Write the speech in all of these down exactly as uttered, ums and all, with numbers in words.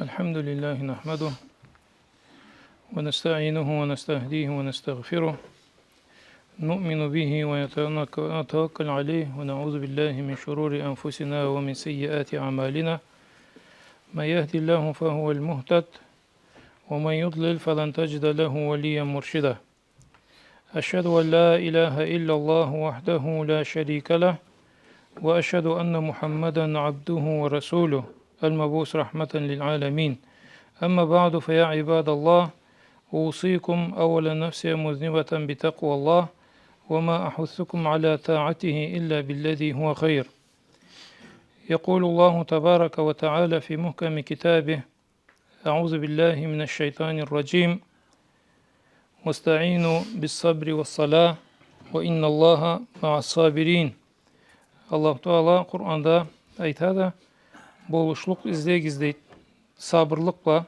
الحمد لله نحمده ونستعينه ونستهديه ونستغفره. نؤمن به ونتوكل عليه ونعوذ بالله من شرور أنفسنا ومن سيئات أعمالنا. من يهد الله فهو المهتد ومن يضلل فلن تجد له وليا مرشدا. أشهد أن لا إله إلا الله وحده لا شريك له، وأشهد أن محمدا عبده ورسوله المبعوث رحمة للعالمين. أما بعد، فيا عباد الله، أوصيكم أولا نفسي مذنبة بتقوى الله، وما أحثكم على طاعته إلا بالذي هو خير. يقول الله تبارك وتعالى في محكم كتابه: أعوذ بالله من الشيطان الرجيم. واستعينوا بالصبر والصلاة وإن الله مع الصابرين. Аллаху Таала Къуранда айтады: «Болушлукъ излегиз», — дейди, — «сабырлыкъ бла,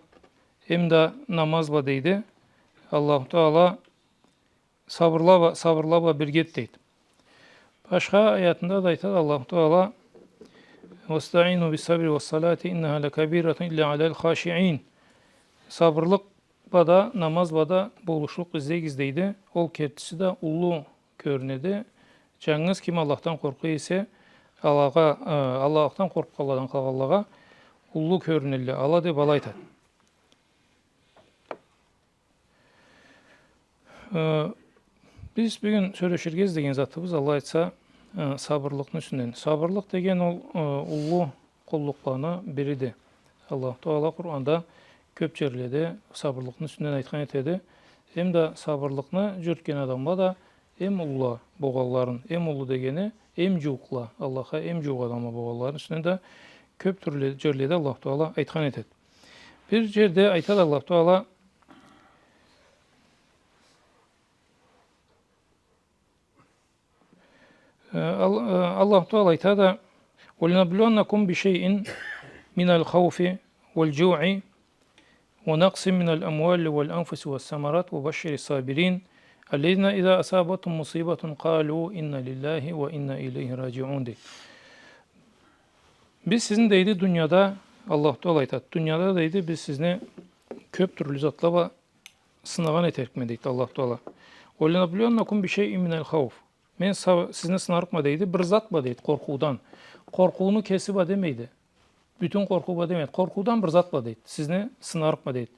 эм да намаз бла», — дейди. Аллаху Таала сабырла бла, сабырла бла биргеди, дейди. Башха аятында да айтады Аллаху Таала: «واستعينوا بالصبر والصلاة إنها لكبيرة إلا على الخاشعين». Сабырлыкъ бла да, намаз бла да болушлукъ излегиз, дейди. Ол кертиси да уллу кёрюнеди. Джангыз ким Аллахдан къоркъа эсе, алагъа, э, Аллахдан къоркъгъанладан къалгъанлагъа уллу кёрюнелле ала, деб алай айтады. Э, биз бюгюн сёлеширге излеген затыбыз, Аллах айтса, э, сабырлыкъны юсюнден. Сабырлыкъ деген ол, э, уллу къуллукъланы бириди. Аллаху Таала Къуранда кёб джерледе сабырлыкъны юсюнден айтхан этеди. Эм да сабырлыкъны джюрютген адамла да эм уллула болгъанларын, эм уллу дегени, эм джууукъла, Аллахха эм джууукъ адамла болгъанларын юсюнден да кёб тюрлю джерледе Аллаху Таала айтхан этеди. Бир джерде айтады Аллаху Таала, э, Ал-, э, Аллаху Таала айтады: «ولنبلونكم بشيء من الخوف والجوع ونقص من الأموال والأنفس والثمرات وبشر الصابرين الذين إذا أصابتهم مصيبة قالوا إنا لله وإنا إليه راجعون», — дейди. Биз сизни, дейди, дунияда, Аллаху Таала айтады, дунияда, дейди, биз сизни кёб тюрлю затла бла сынагъан этерикме, дейди Аллаху Таала. «ولنبلونكم بشيء من الخوف». Мен са-, сизни сынарыкъма, дейди, бир зат бла, дейди, къоркъуудан. Къоркъууну кеси бла демейди. Бютюн къоркъуу бла демейди. Къоркъуудан бир зат бла, дейди. Сизни сынарыкъма, дейди.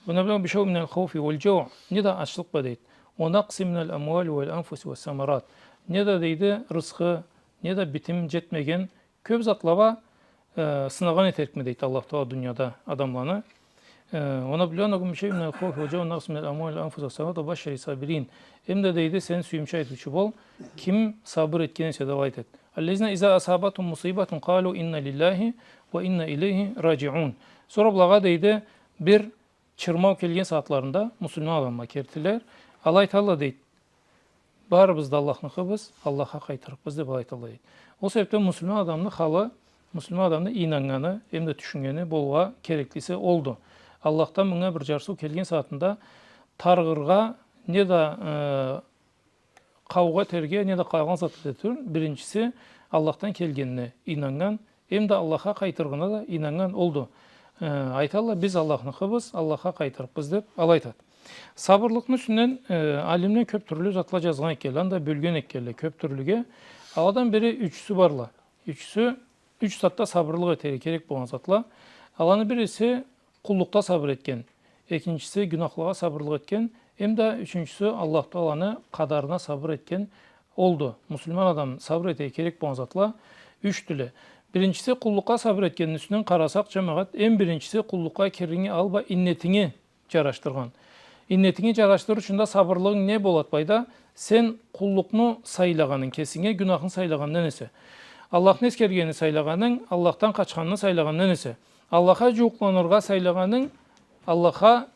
«ولنبلونكم بشيء من الخوف والجوع». Не да ачлыкъ бла, дейди. «ونقص من الأموال والأنفس والثمرات». Не да, дейди, рысхы, не да битим джетмеген кёб затла бла, э, сынагъан этерикме, дейди Аллаху Таала дунияда адамланы. Э, «ونبلونكم بشيء من الخوف والجوع ونقص من الأموال والأنفس والثمرات وبشر الصابرين». Эм да, дейди, сен сюйюмчю айтыучу бол, ким сабыр этген эсе, деб алай айтады. «الذين إذا أصابتهم مصيبة قالوا إنا لله وإنا إليه راجعون». Сора былагъа, дейди, бир чырмау келген сагъатларында муслиман адамла кертилер. Ала айталла, дейди: «Барыбыз да Аллахныкъыбыз, Аллахха къайтырыкъбыз», — деб алай айталла, дейди. Ол себебден муслиман адамны халы, муслиман адамны ийнаннганы, эм да тюшюннгени болургъа кереклиси олду. Аллахдан мынга бир джарсыу келген сагъатында тарыгъыргъа не да, э, къаугъа этерге, не да къалгъан зат этерге тюл, биринчиси Аллахдан келгенине ийнаннган, эм да Аллахха къайтырыгъына да ийнаннган олду. Э, айталла: «Биз Аллахныкъыбыз, Аллахха къайтырыкъбыз», — деб алай айтады. Сабырлыкъны юсюнден, э, алимле кёб тюрлю затла джазгъан экенле, анда бёлген экенле кёб тюрлюге. Аладан бири, ючюсю барла. Ючюсю, юч затда сабырлыкъ этерге керек болгъан затла. Аланы бириси къуллукъда сабыр этген, экинчиси гюнахлагъа сабырлыкъ этген, эм да ючюнчюсю Аллаху Тааланы къадарына сабыр этген олду. Муслиман адам сабыр этерге керек болгъан затла ючдюле. Биринчиси, къуллукъгъа сабыр этгенни юсюнден къарасакъ, джамагъат, эм биринчиси къуллукъгъа кириринги аллы бла иннетинги джарашдыргъан. Иннетинги джарашдырыр ючюн да сабырлыгъынг не болад былайда? Сен къуллукъну сайлагъанынг кесинге, гюнахны сайлагъандан эсе. Аллахны эсгергенни сайлагъанынг, Аллахдан къачханны сайлагъандан эсе. Аллахха джууукъланыргъа сайлагъанынг, Аллахха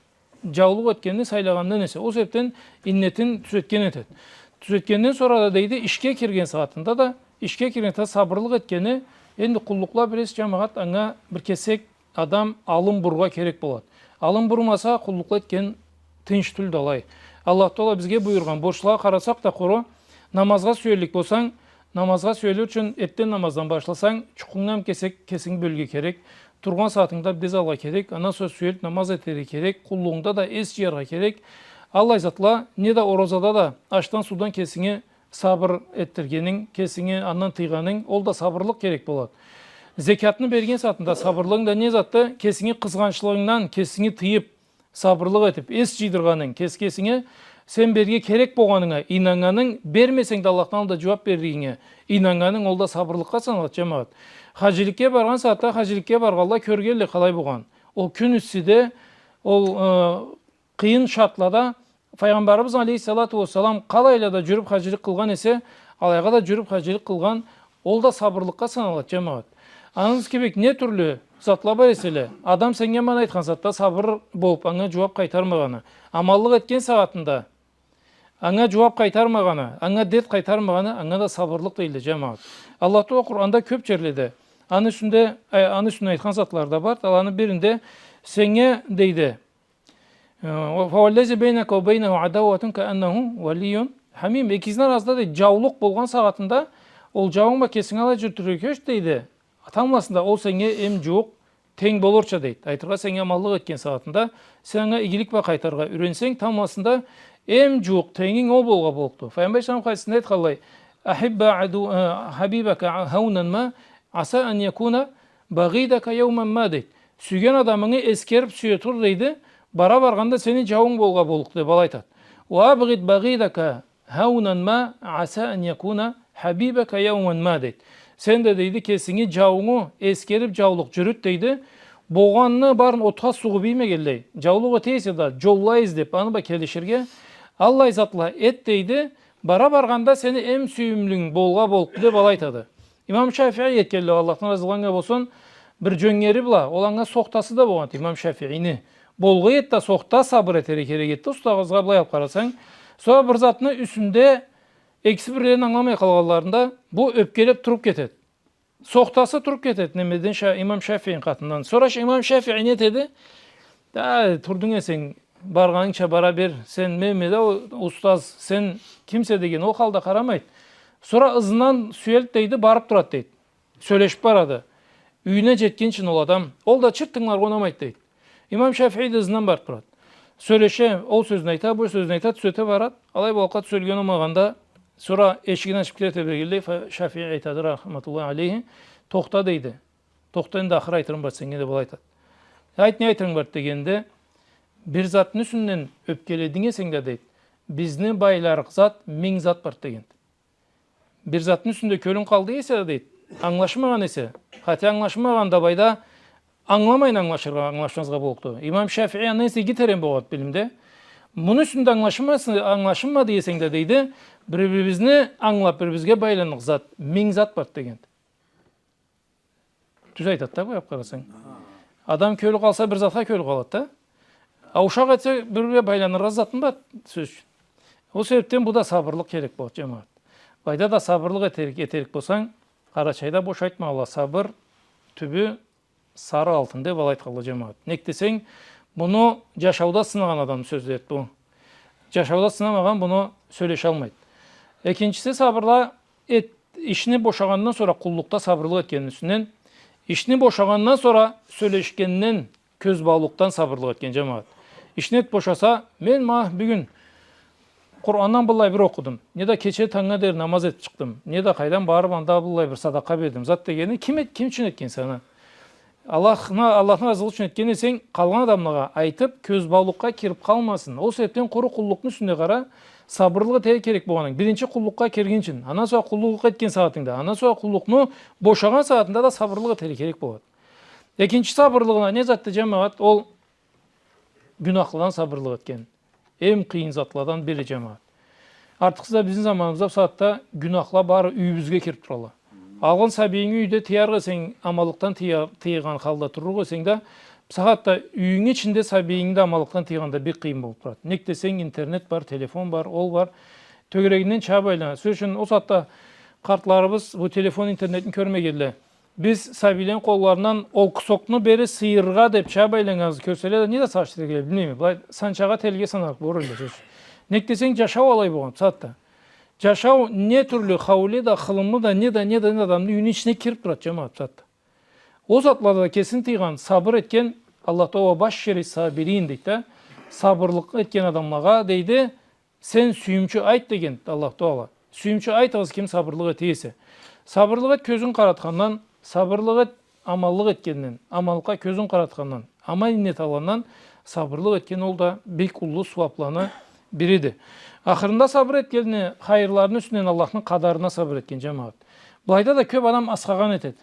джаулукъ этгенни сайлагъандан эсе. Ол себебден иннетин тюзетген этед. Тюзетгенден сора да, дейди, ишге кирген сагъатында да, ишге кирген сагъатында сабырлыкъ этгени, энди къуллукъла бир эсе, джамагъат, анга бир кесек адам алын бурургъа керек болад. Алын бурмаса, къуллукъла этген тынч тюлдю алай. Аллаху Таала бизге буюргъан борчлагъа къарасакъ да, къуру намазгъа сюеллик болсанг, намазгъа сюелир ючюн эртден намаздан башласанг, джукъунгдан кесек кесинги бёлюрге керек. тургъан сагъатынгда абдез алыргъа керек, андан сора сюелиб намаз этерге керек, къуллугъунгда да эс джыяргъа керек. Аллай затла, неда оразада да ашдан, суудан кесинги сабыр этдиргенинг, кесинги андан тыйгъанынг, ол да сабырлыкъ керек болады. Зекятны берген сагъатында сабырлыгъынг да не затды? Кесинги къызгъанчлыгъынгдан кесинги тыйыб, сабырлыкъ этиб, эс джыйдыргъанынг, кес-, кесинге сен берирге керек болгъанынга ийнаннганынг, бермесенг да Аллахны аллында джууаб берлигинге ийнаннганынг, ол да сабырлыкъгъа саналады, джамагъат. Хаджиликге баргъан сагъатда, хаджиликге баргъанла кёргелле къалай болгъан. Ол кюн исиде, ол, э, къыйын шартлада Файгъамбарыбыз алейхиссалату уассалам къалайла да джюрюб хаджилик къылгъан эсе, алайгъа да джюрюб хаджилик къылгъан, ол да сабырлыкъгъа саналады, джамагъат. Аны кибик не тюрлю затла бар эселе, адам сеннге мана айтхан затда сабыр болуб, анга джууаб къайтармагъаны, аманлыкъ этген сагъатында анга джууаб къайтармагъаны, анга дерт къайтармагъаны, анга да сабырлыкъ дейди, джамагъат. Аллах Тагъала Къуранда кёб джерледе аны юсюнде, э, аны юсюнде айтхан затлары да бар. Аланы биринде сеннге дейди, Э, «فوالذي بينك وبينه عداوة كأنه ولي حميم». Экигизни арасында, дейди, джаулукъ болгъан сагъатында ол джауунг бла кесинги алай джюрютюрге кёч, дейди. Тамбласында ол сеннге эм джууукъ тенг болурча, дейди. Айтыргъа, сеннге аманлыкъ этген сагъатында сен анга игилик бла къайтарыргъа юренсенг, тамбласында эм джууукъ тенгинг ол болургъа боллукъду. Файгъамбар алейхиссалам хадисинде айтханлай: «أحب عدو-، э, حبيبك هونا ما عسى أن يكون بغيضك يوما ما», дейди. Сюйген адамынгы эсгериб сюе тур, дейди. Бара баргъанда сени джауунг болургъа боллукъду, деб алай айтады. «وأبغض بغيضك هونا ما عسى أن يكون حبيبك يوما ما», дейди. Сен да, дейди, кесинги джауунгу эсгериб джаулукъ джюрют, дейди. Болгъанны барын отха сугъуб иймегенлей, джаулукъ эте эсе да, джолла излеб, аны бла келиширге, аллай затла эт, дейди. Бара баргъанда сени эм сюйюмлюнг болургъа боллукъду, деб алай айтады. Имам Шафии этгенлей, Аллахдан разы болгъан болсун, бир джёнгери бла, ол анга сохтасы да болгъанды Имам Шафиини. Болгъа эди да, сохта сабыр этерге керек эди да, устазгъа былай алыб къарасанг. Сора бир затны юсюнде экиси бирлерин ангыламай къалгъанларында бу ёпкелеб туруб кетеди. Сохтасы туруб кетеди, немеден, Ша-, Имам Шафиини къатындан. Сора Ш-, Имам Шафии не этеди? Да, турдунг эсенг, баргъанынгча бара бер, сен, менме да, о, устаз, сен кимсе деген ол халда къарамайды. Сора ызындан сюелиб, дейди, барыб турады, дейди. Сёлешиб барады. Юйюне джетгинчи ол адам, ол да чырт тынгыларгъа унамайды, дейди. Имам Шафии да ызындан барыб турады. Сёлеше, ол сёзню айта, бу сёзню айта, тюзете барады. Алай бу алкъа тюзелген болмагъанда, сора эшигин ачыб кире тебрегенлей, Фа-, Шафии айтады, рахматуллахи алейхи: «Тохта, — дейди. — Тохта, энди ахыр айтырым бар сеннге», — деб алай айтады. «Айт, не айтырынг бар?» — дегенде, «Бир затны юсюнден ёпкелединг эсенг да, — дейди, — бизни байларыкъ зат минг зат бар», — дегенди. Бир затны юсюнде кёлюнг къалды эсе, дейди, англашмагъан эсе, хотя англашмагъан да, былайда англамайын англашыргъа, англашмазгъа боллукъду. Имам Шафии андан эсе иги терен болгъанды билимде. Муну юсюнде англашмасы-, англашынмады эсенг да, дейди, бир-бирибизни англаб, бир-бирибизге байланныкъ зат минг зат барды дегенди. Тюз айтады да, былай къарасанг. Адам кёлю къалса, бир затха кёлю къалады да. А ушакъ этсе, бир-бирге байланыргъа затын бар, сёз ючюн. Ол себебден бу да сабырлыкъ керек болады, джамагъат. Былайда да сабырлыкъ этерик, этерик болсанг, Къарачайда бош айтмагъанла, сабыр тюбю сары алтын деб алай айтханла, джамагъат. Нек десенг, муну джашауда сынагъан адамны сёзлериди бу. Джашауда сынамагъан муну сёлешалмайды. Экинчиси, сабырла эт, ишни бошагъандан сора къуллукъда сабырлыкъ этгенни юсюнден, ишни бошагъандан сора сёлешгенден, кёз баулукъдан сабырлыкъ этген, джамагъат. Ишни этиб бошаса, мен ма бюгюн Къурандан быллай бир окъудум, неда кече тангнга дери намаз этиб чыкъдым, неда къайдан барыб анда быллай бир садакъа бердим, зат дегенни ким эт-, ким ючюн этгенсе аны? Аллахны, Аллахны разылыгъы ючюн этген эсенг, къалгъан адамлагъа айтыб, кёз баулукъгъа кириб къалмасын. Ол себебден къуру къуллукъну юсюнде къара, сабырлыкъ этерге керек болгъанынг. Биринчи къуллукъгъа киргинчи, андан сора къуллукъ этген сагъатынгда, андан сора къуллукъну бошагъан сагъатынгда да сабырлыкъ этерге керек болады. Экинчи сабырлыгъына не затды, джамагъат? Ол гюнахладан сабырлыкъ этген. Эм къыйын затладан бири, джамагъат. Артыкъсыз да бизни заманыбызда бусагъатда гюнахла бары юйюбюзге кириб турала. Алгъын сабийинги юйде тыярыкъ эсенг, аманлыкъдан тыя-, тыйгъан халда турлукъ эсенг да, бусагъатда юйюнгю ичинде сабийинги да аманлыкъдан тыйгъан да бек къыйын болуб турады. Нек десенг, интернет бар, телефон бар, ол бар. Тёгерегинден чабып айлана. Сёз ючюн, ол сагъатда къартларыбыз бу телефон, интернетни кёрмегенле. Биз сабийлени къолларындан ол кусокну бери сыйыргъа деб чабып айланнганыбызны кёрселе да, не да сагъыш этерге билмейме. Былай санчагъа, телге санарыкъ болур эле, сёз ючюн. Нек десенг, джашау алай болгъан бусагъатда. Джашау не тюрлю хауле да, хылымы да, не да, не да, не да адамны юйюню ичине кириб турады, джамагъат, бусагъатда. Ол затлада да кесин тыйгъан, сабыр этген, Аллах Тагъала «Башшири сабирин» дейди да, сабырлыкъ этген адамлагъа дейди, сен сюйюмчю айт деген Аллах Тагъала. Сюйюмчю айтыгъыз ким сабырлыкъ эте эсе. Сабырлыкъ эт кёзюн къаратхандан, сабырлыкъ эт аманлыкъ этгенден, аманлыкъгъа кёзюн къаратхандан, аман ниет алгъандан. Сабырлыкъ этген ол да бек уллу сууабланы бириди. Ахырында сабыр этгенни хайырларыны юсюнден Аллахны къадарына сабыр этген, джамагъат. Былайда да кёб адам асхагъан этеди.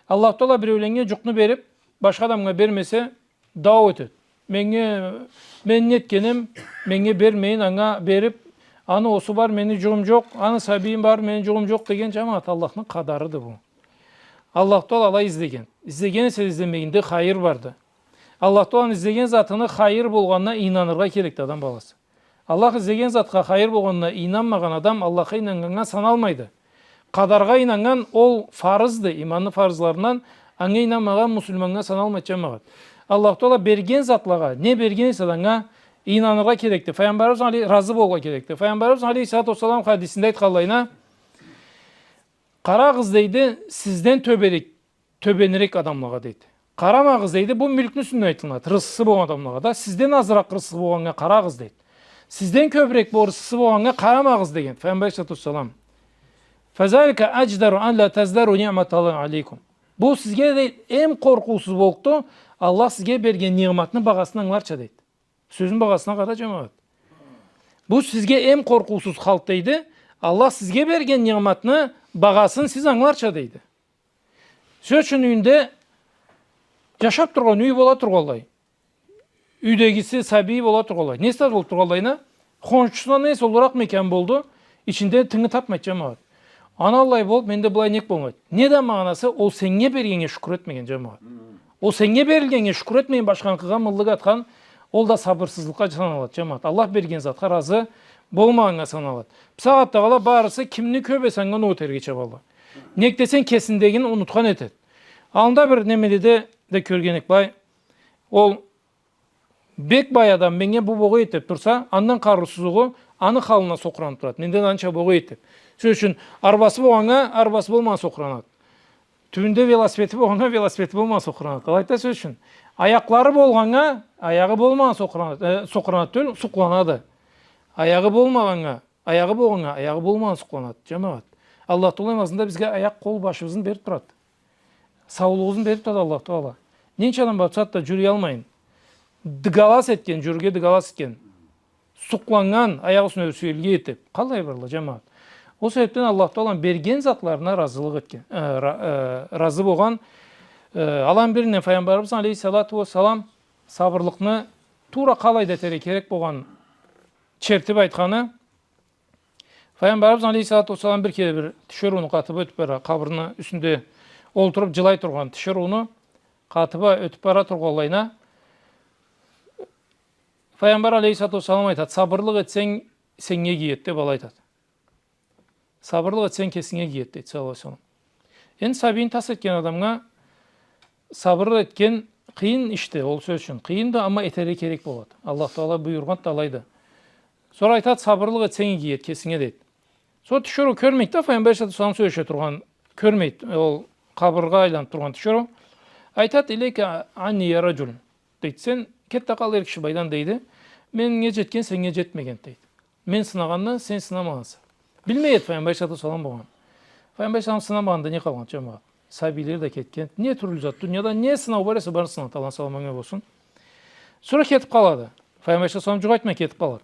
Аллах Тагъала биреуленнге джукъну бериб, башха адамгъа бермесе, дау этеди. Меннге, мен не этгеним, меннге бермейин, анга бериб, аны осу бар, мени джугъум джокъ, аны сабийим бар, мени джугъум джокъ деген, джамагъат, Аллахны къадарыды бу. Аллах Тагъала алай излеген. Излеген эсе излемегинде хайыр барды. Аллах Тагъаланы излеген затыны хайыр болгъанына ийнаныргъа керекди адам баласы. Аллах излеген затха хайыр болгъанына ийнанмагъан адам Аллахха ийнаннганнга саналмайды. Къадаргъа ийнаннган ол фарызды, иманны фарызларындан, анга ийнанмагъан муслиманнга саналмайды, джамагъат. Аллах Тагъала берген затлагъа, не берген эсе да анга ийнаныргъа керекди. Файгъамбарыбыз алей-, разы болургъа керекди. Файгъамбарыбыз алейхиссалату уассалам хадисинде айтханлайына, къарагъыз, дейди, сизден тёберек, тёбенирек адамлагъа, дейди. Къарамагъыз, дейди, бу мюлкню юсюнден айтылынады, рысхысы болгъан адамлагъа да, сизден азыракъ рысхысы болгъаннга къарагъыз, дейди. Сизден кёбюрек бу рысхысы болгъаннга къарамагъыз деген Файгъамбар алейхиссалату уассалам. «Фазалика адждару ан ла таздару ниъматаллахи алейкум». Бу сизге, дейди, эм къоркъуусуз боллукъду, Аллах сизге берген ниъматны багъасын ангыларча, дейди. Сёзню багъасына къара, джамагъат. Бу сизге эм къоркъуусуз халкъ, дейди. Аллах сизге берген ниъматны багъасын сиз ангыларча, дейди. Сёз ючюн, юйюнде джашаб тургъан, юй бола тургъанлай. Юйдегиси, сабийи бола тургъанлай. Неси да болуб тургъанлайына, хоншусундан неси уллуракъмы экен болду, ичинде тынгы табмайды, джамагъат. Аны аллай болуб, менде былай нек болмайды. Не да магъанасы, ол сеннге бергеннге шукур этмеген, джамагъат. Ол сеннге берилгеннге шукур этмейин, башханыкъыгъа мыллык атхан, ол да сабырсызлыкъгъа саналады, джамагъат. Аллах берген затха разы болмагъаннга саналады. Бусагъатдагъыла барысы кимни кёб эсе, анга ноу этерге чабалла. Нек десенг, кесиндегин унутхан этеди. Аллында бир немеде да кёрген эдик былай. Ол бек бай адам, меннге бу богъа эди деб турса, андан къарыусузу аны халына сокъураныб турады. Менде да анча богъа эди деб. Сёз ючюн, арбасы болгъаннга арбасы болмагъан сокъуранады. Тюбюнде велосипеди болгъаннга велосипеди болмагъан сокъуранады. Алайды да, сёз ючюн, аякълары болгъаннга аягъы болмагъан сокъуранады, э, сокъуранады тюл, сукъланады. Аягъы болмагъаннга, аягъы болгъаннга аягъы болмагъан сукъланады, джамагъат. Аллах Тагъала эм азында бизге аякъ, къол, башыбызны бериб турады. Саулугъубузну бериб турады Аллах Тагъала. Ненча адам бар бусагъатда джюрюялмайын, дыгалас этген, джюрюрге дыгалас этген, сукъланнган, аякъ юсюне сюелген этиб. Къаллай барла, джамагъат. Ол себебден Аллах Тагъаланы берген затларына разылыкъ этген, э, ра-, э, разы болгъан, э, аланы биринден Файгъамбарыбыз алейхиссалату уассалам сабырлыкъны туура къалайда этерге керек болгъанын чертиб айтханы, Файгъамбарыбыз алейхиссалату уассалам бир кере бир тиширыуну къатыб ётюб бара, къабырны юсюнде олтуруб джылай тургъан тиширыуну къатыб ётюб бара тургъанлайына, Файгъамбар алейхиссалату уассалам айтады: «Сабырлыкъ этсенг, сеннге иги эди», — деб алай айтады. «Сабырлыкъ этсенг, кесинге иги эди», — дейди, саллаллаху алейхи ва саллам. Энди сабийин тас этген адамгъа сабыр этген къыйын ишди, ол сёз ючюн. Къыйынды, амма этерге керек болады. Аллах Тагъала буюргъанды да алайды. Сора айтады: «Сабырлыкъ этсенг, иги эди кесинге», — дейди. Сора тиширыу кёрмейди да, Файгъамбар алейхиссалату уассалам сёлеше тургъан, кёрмейди ол къабыргъа айланыб тургъан тиширыу. Айтады: «Илейка анни я раджул», — дейди. «Сен кет да къал, эр киши, былайдан», — дейди. «Меннге джетген сеннге джетмегенди», — дейди. «Мен сынагъанны сен сынамагъанса». Билмей эди Файгъамбар алейхиссалату уассалам болгъанын. Файгъамбар алейхиссалам сынамагъанда не къалгъанды, джамагъат? Сабийлери да кетген. Не тюрлю зат, дунияда не сынау бар эсе, барын сынады. Аллахны саламы анга болсун. Сора кетиб къалады. Файгъамбар алейхиссалату уассалам джукъ айтмай кетиб къалады.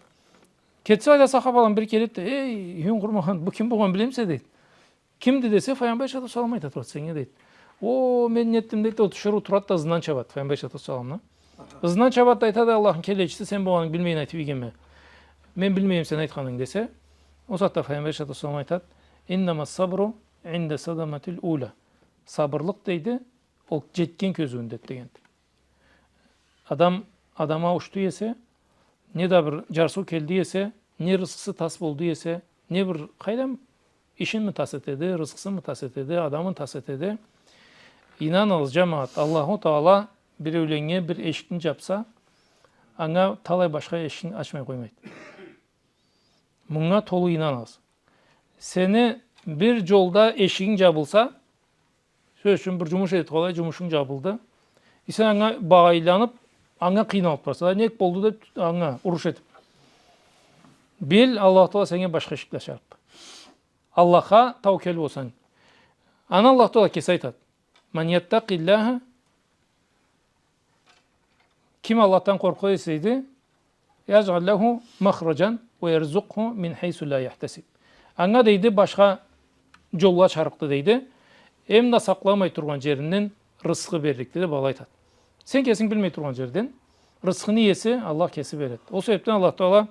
Кетсе, алайда сахабаланы бири келеди да: «Эй, юйюн къурмагъан, бу ким болгъанын билемисе?» — дейди. «Кимди?» — десе, Файгъамбар алейхиссалату уассалам айтады: «Вот сеннге», — дейди. «О, мен не этдим?» — дейди да, ол тиширыу турады да, ызындан чабады Файгъамбар алейхиссалату уассаламны. Ызындан чабады да айтады: «Аллахны келечиси, сен болгъанынгы билмейин айтыб ийгенме. Мен билмейме сен айтханынгы», — десе, ол сагъатда Файгъамбар алейхиссалату уассалам айтады: «Иннама сабру инда садаматил уля». Сабырлыкъ, дейди, ол джетген кёзюуюнде дегенди. Адам, адам ауушду эсе, не да бир джарсыу келди эсе, не рызкъысы тас болду эсе, не бир, къайдам, ишинми тас этеди, рызкъысынмы тас этеди, адамын тас этеди. Ийнаныгъыз, джамагъат, Аллаху Тагъала биреуленнге бир эшикни джабса, анга талай башха эшикни ачмай къоймайды. Мынга толу ийнаныгъыз. Сени бир джолда эшигинг джабылса, Сёз ючюн, бир джумуш этиб къалай, джумушунг джабылды. И сен анга багъайланыб, анга къыйналыб тураса, нек болду деб, анга уруш этиб. Бил, Аллаху Тагъала сеннге башха эшикле ачарыкъды. Аллахха таукел болсанг. Аны Аллаху Тагъала кеси айтады. Ман яттакъиллаха, ким Аллахдан къоркъса, дейди, яджъал лаху махраджан ва ярзукъху мин хайсу ла яхтасиб. Анга, дейди, башха джолла ачарыкъды, дейди. Эм да сакъламай тургъан джеринден рысхы берликди, деб алай айтады. Сен кесинг билмей тургъан джерден рысхыны иеси Аллах кеси береди. Ол себебден Аллах Тагъала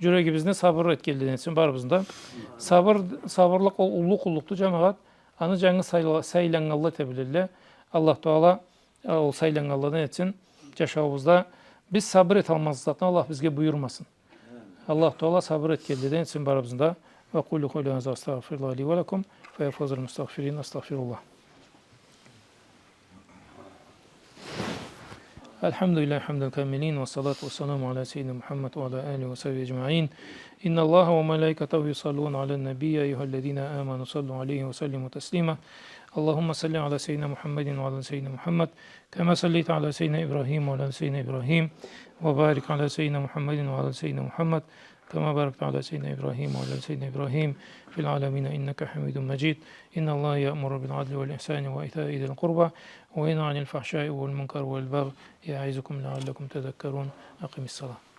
джюрегибизни сабыр этгенледен этсин барыбызны да. Сабыр, сабырлыкъ ол уллу къуллукъду, джамагъат. Аны джангыз сайла-, сайланнганла эте билелле. Аллах Тагъала, э, ол сайланнганладан этсин. Джашауубузда биз сабыр эталмазлыкъ затны Аллах бизге буюрмасын. Аллах Тагъала сабыр этгенледен этсин барыбызны да. وأقول قولي هذا وأستغفر الله لي ولكم، فيا فوز المستغفرين، أستغفر الله. الحمد لله حمد الكاملين، والصلاة والسلام على سيدنا محمد وعلى آله وصحبه أجمعين. إن الله وملائكته يصلون على النبي، يا أيها الذين آمنوا صلوا عليه وسلموا تسليما. اللهم صل على سيدنا محمد وعلى آل سيدنا محمد، كما صليت على سيدنا إبراهيم وعلى آل سيدنا إبراهيم، وبارك على سيدنا محمد وعلى آل سيدنا محمد، كما باركت على سيدنا إبراهيم وعلى آل سيدنا إبراهيم في العالمين إنك حميد مجيد. إن الله يأمر بالعدل والإحسان وإيتاء ذي القربى وينهى عن الفحشاء والمنكر والبغي يعظكم لعلكم تذكرون. أقم الصلاة.